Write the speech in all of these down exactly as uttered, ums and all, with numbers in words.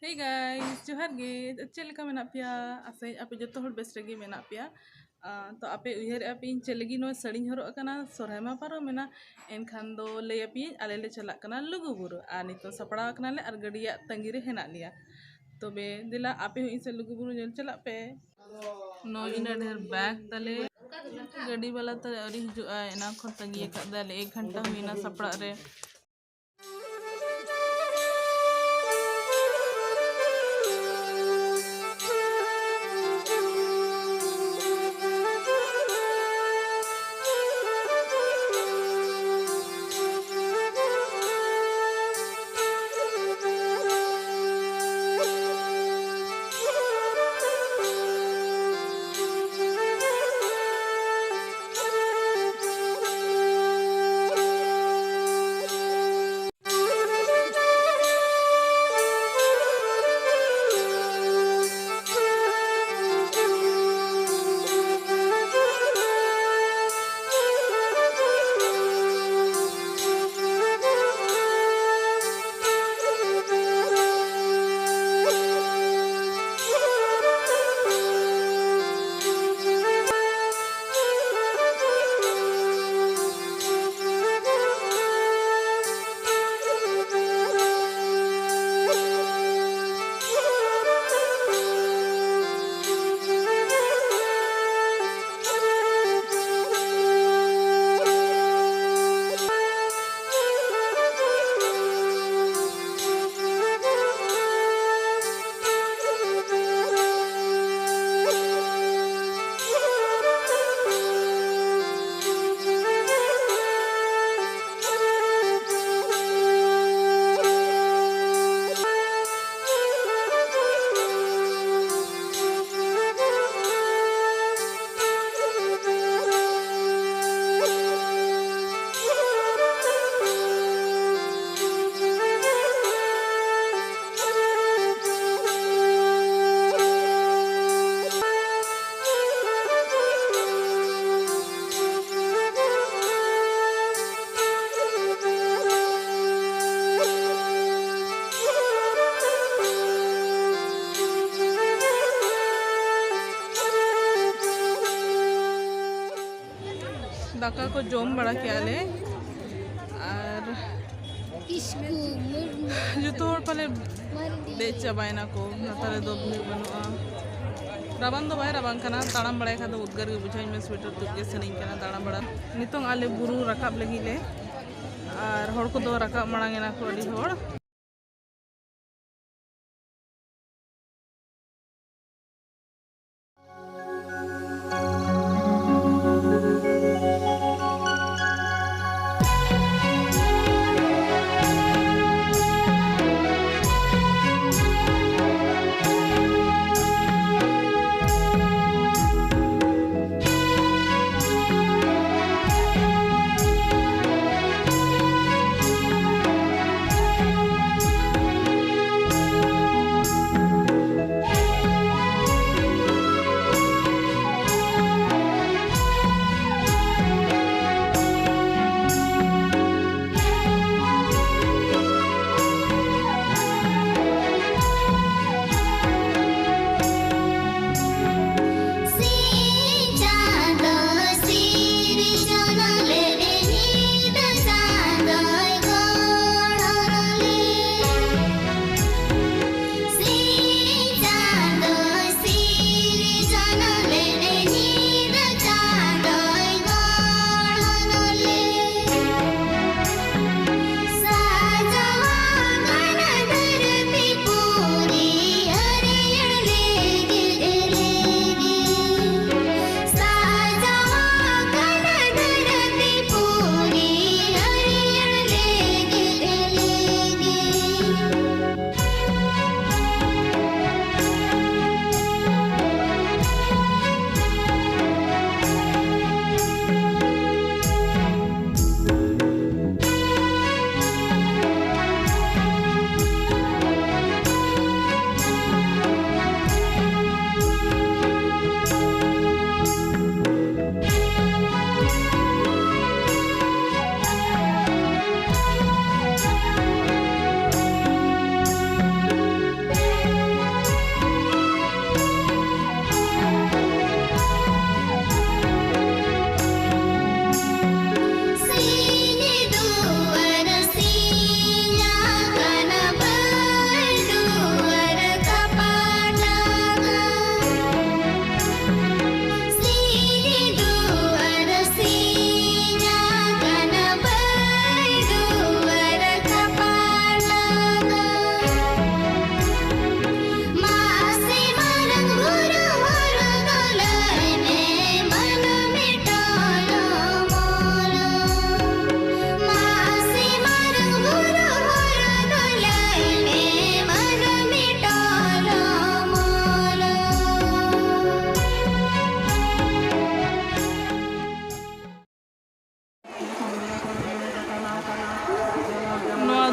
Hey guys, ᱡᱚᱦᱟᱨ ᱜᱮ᱾ ᱪᱮᱫ ᱞᱮᱠᱟ ᱢᱮᱱᱟᱜ ᱯᱮᱭᱟ? ᱟᱥᱟᱭᱟᱹᱧ ᱟᱯᱮ ᱡᱚᱛᱚ ᱦᱚᱲ ᱵᱮᱥ ᱨᱮᱜᱮ ᱢᱮᱱᱟᱜ ᱯᱮᱭᱟ᱾ ᱟᱸ, ᱛᱚ ᱟᱯᱮ ᱩᱭᱦᱟᱹᱨᱮᱜᱼᱟ ᱯᱮ ᱤᱧ ᱪᱮᱫ ᱞᱟᱹᱜᱤᱫ ᱱᱚᱣᱟ ᱥᱟᱹᱲᱤᱧ ᱦᱚᱨᱚᱜ ᱟᱠᱟᱱᱟ? ᱥᱚᱨᱦᱟᱭ ᱢᱟ ᱯᱟᱨᱚᱢᱮᱱᱟ, ᱮᱱᱠᱷᱟᱱ ᱫᱚ ᱞᱟᱹᱭ ᱟᱯᱮᱭᱟᱹᱧ, ᱟᱞᱮ ᱞᱮ ᱪᱟᱞᱟᱜ ᱠᱟᱱᱟ ᱞᱩᱜᱩᱵᱩᱨᱩ᱾ ᱟᱨ ᱱᱤᱛᱚᱜ ᱥᱟᱯᱲᱟᱣ ᱟᱠᱟᱱᱟᱞᱮ ᱟᱨ ᱜᱟᱹᱰᱤᱭᱟᱜ ᱛᱟᱺᱜᱤ ᱨᱮ ᱦᱮᱱᱟᱜ ᱞᱮᱭᱟ᱾ ᱛᱚᱵᱮ ᱫᱮᱞᱟ ᱟᱯᱮ ᱦᱚᱸ ᱤᱧ ᱥᱮᱫ ᱞᱩᱜᱩᱵᱩᱨᱩ ᱧᱮᱞ ᱪᱟᱞᱟᱜ ᱯᱮ᱾ ᱱᱚᱜᱼᱚᱭ ᱤᱱᱟᱹ ᱰᱷᱮᱨ ᱵᱮᱜᱽ ᱛᱟᱞᱮ, ᱜᱟᱹᱰᱤ ᱵᱟᱞᱟ ᱛᱟᱞᱮ ᱟᱹᱣᱨᱤ ᱦᱤᱡᱩᱜᱼᱟ, ᱮᱱᱟᱝ ᱠᱷᱚᱱ ᱛᱟᱺᱜᱤ ᱟᱠᱟᱫ ᱫᱟᱞᱮ, ᱮᱠ ᱜᱷᱚᱱᱴᱟ ᱦᱩᱭᱱᱟ ᱥᱟᱯᱲᱟᱜ ᱨᱮ᱾ ᱫᱟᱠᱟ ᱠᱚ ᱡᱚᱢ ᱵᱟᱲᱟ ᱠᱮᱜᱼᱟ ᱞᱮ ᱟᱨ ᱡᱚᱛᱚ ᱦᱚᱲ ᱯᱟᱞᱮ ᱫᱮᱡ ᱪᱟᱵᱟᱭᱮᱱᱟ ᱠᱚ, ᱞᱟᱛᱟᱨ ᱨᱮᱫᱚ ᱵᱷᱤᱲ ᱵᱟᱹᱱᱩᱜᱼᱟ᱾ ᱨᱟᱵᱟᱝ ᱫᱚ ᱵᱟᱭ ᱨᱟᱵᱟᱝ ᱠᱟᱱᱟ, ᱛᱟᱲᱟᱢ ᱵᱟᱲᱟᱭ ᱠᱷᱟᱱ ᱫᱚ ᱩᱫᱽᱜᱟᱹᱨ ᱜᱮ ᱵᱩᱡᱷᱟᱹᱣ᱾ ᱤᱧ ᱢᱟ ᱥᱩᱭᱮᱴᱟᱨ ᱛᱩᱫ ᱜᱮ ᱥᱟᱱᱟᱧ ᱠᱟᱱᱟ ᱛᱟᱲᱟᱢ ᱵᱟᱲᱟ᱾ ᱱᱤᱛᱚᱝ ᱟᱞᱮ ᱵᱩᱨᱩ ᱨᱟᱠᱟᱵ ᱞᱟᱹᱜᱤᱫ ᱞᱮ, ᱟᱨ ᱦᱚᱲ ᱠᱚᱫᱚ ᱨᱟᱠᱟᱵ ᱢᱟᱲᱟᱝ ᱮᱱᱟ ᱠᱚ ᱟᱹᱰᱤ ᱦᱚᱲ᱾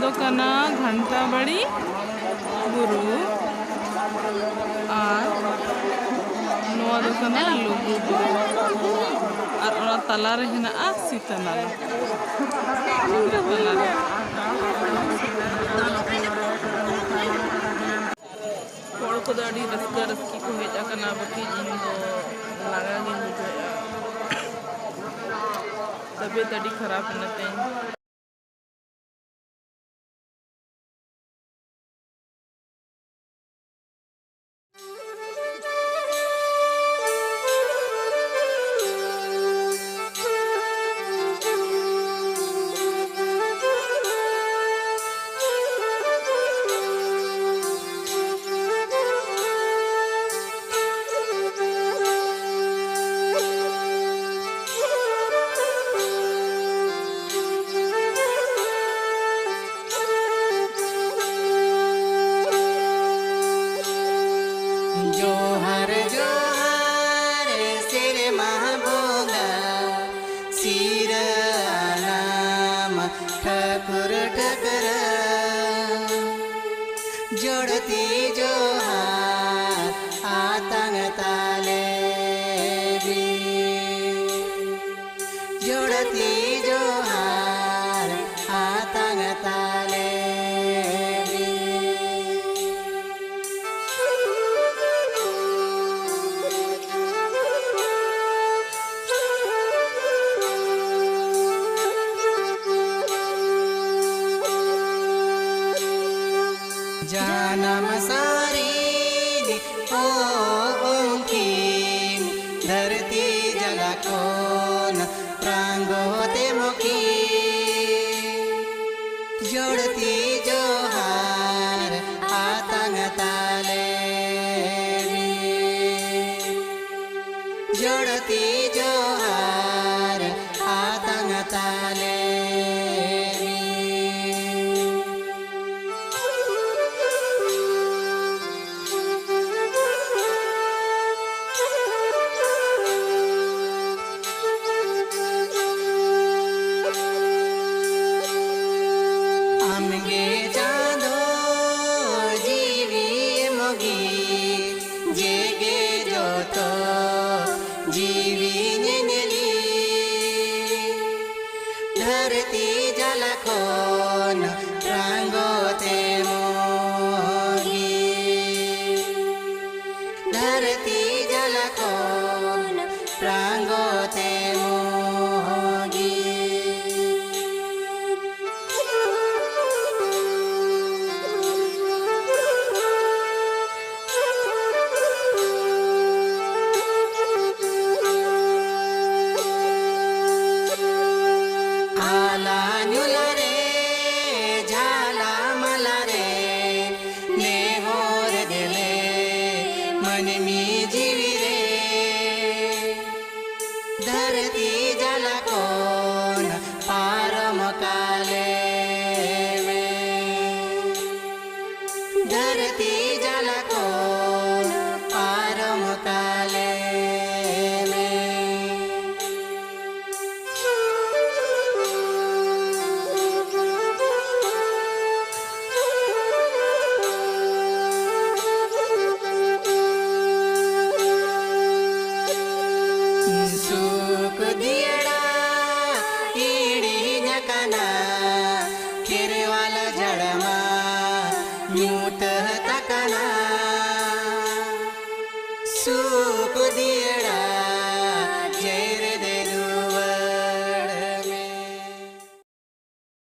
ᱫᱚ ᱠᱟᱱᱟ ᱜᱷᱟᱱᱴᱟ ᱵᱟᱲᱤ ᱵᱩᱨᱩ ᱟᱨ ᱱᱚᱣᱟ ᱫᱚ ᱠᱟᱱᱟ ᱞᱩᱜᱩ ᱵᱩᱨᱩ ᱟᱨ ᱚᱱᱟ ᱛᱟᱞᱟᱨᱮ ᱦᱮᱱᱟᱜᱼᱟ ᱥᱤᱛᱟᱹ ᱱᱟᱞᱟ᱾ ᱛᱟᱞᱟᱨᱮ ᱦᱚᱲ ᱠᱚᱫᱚ ᱟᱹᱰᱤ ᱨᱟᱹᱥᱠᱟᱹ ᱨᱟᱹᱥᱠᱤ ᱠᱚ ᱦᱮᱡ ᱟᱠᱟᱱᱟ, ᱵᱟᱹᱠᱤ ᱤᱧ ᱫᱚ ᱞᱟᱸᱜᱟ ᱜᱤᱧ ᱵᱩᱡᱷᱟᱹᱣᱮᱫᱼᱟ᱾ ᱛᱟᱵᱤᱭᱚᱛ ᱟᱹᱰᱤ ᱠᱷᱟᱨᱟᱯ ᱮᱱᱟ ᱛᱤᱧ᱾ ᱡᱚᱦᱟᱨ ᱡᱚᱦᱟᱨ ᱥᱮᱨᱢᱟ ᱵᱚᱸᱜᱟ, ᱥᱤᱨᱟᱹ ᱟᱞᱟᱢ ᱴᱷᱟᱹᱠᱩᱨ ᱴᱷᱟᱹᱠᱨᱟᱹᱱ᱾ ᱡᱚᱲᱛᱤ ᱡᱚᱦᱟᱨ ᱟᱛᱟᱝ ᱛᱟᱞᱮ ᱵᱤᱱ᱾ ᱡᱚᱲᱛᱤ ᱡᱚᱦᱟᱨ ᱟᱛᱟᱝ ᱛᱟᱞᱮ ᱵᱤᱱ᱾ ᱡᱟᱱᱟᱢ ᱥᱟᱹᱨᱤ ᱚ ᱩᱱᱠᱤᱱ ᱫᱷᱟᱹᱨᱛᱤ ᱡᱟᱞᱟ ᱠᱷᱚᱱ ᱨᱟᱸᱜᱚ ᱛᱮ ᱢᱚᱠᱤᱱ᱾ ᱡᱚᱲᱛᱤ ᱡᱚᱦᱟᱨ ᱟᱛᱟᱝ ᱛᱟᱞᱮ ᱵᱤᱱ᱾ ᱡᱚᱲᱛᱤ ᱡᱚᱦᱟᱨ ᱟᱛᱟᱝ ᱛᱟᱞᱮ ᱵᱤᱱ᱾ ᱟᱢ ᱡᱟᱞᱟ ᱠᱷᱚᱱ ᱨᱟᱸᱜᱚ ᱛᱮ ᱢᱚᱦᱜᱤ, ᱫᱷᱟᱹᱨᱛᱤ ᱡᱟᱞᱟ ᱠᱷᱚᱱ ᱨᱟᱸᱜᱚ ᱛᱮ ᱢᱚᱦᱜᱤ᱾ ᱟᱞᱟ ᱧᱩᱞᱟ ᱨᱮ, ᱡᱷᱟᱞᱟ ᱢᱟᱞᱟ ᱨᱮ, ᱱᱮᱦᱚᱨ ᱜᱮᱞᱮ ᱢᱟᱹᱱᱢᱤ ᱡᱤᱣᱤ ᱨᱮ᱾ ᱫᱷᱟᱹᱨᱛᱤ ᱡᱟᱞᱟ ᱠᱷᱚᱱ ᱯᱟᱨᱚᱢ ᱠᱟᱞᱮ ᱢᱮ᱾ ᱫᱷᱟᱹᱨᱛᱤ ᱡᱟᱞᱟ ᱠᱷᱚᱱ ᱯᱟᱨᱚᱢ ᱠᱟᱞᱮ ᱢᱮ᱾ ᱥᱩᱠ ᱫᱤᱭᱟᱹᱲᱟ ᱦᱤᱲᱤᱧ ᱟᱠᱟᱱᱟ, ᱠᱷᱮᱨᱣᱟᱞ ᱡᱷᱟᱲᱢᱟ ᱧᱩᱛᱟᱹᱛ ᱟᱠᱟᱱᱟ᱾ ᱥᱩᱠ ᱫᱤᱭᱟᱹᱲᱟ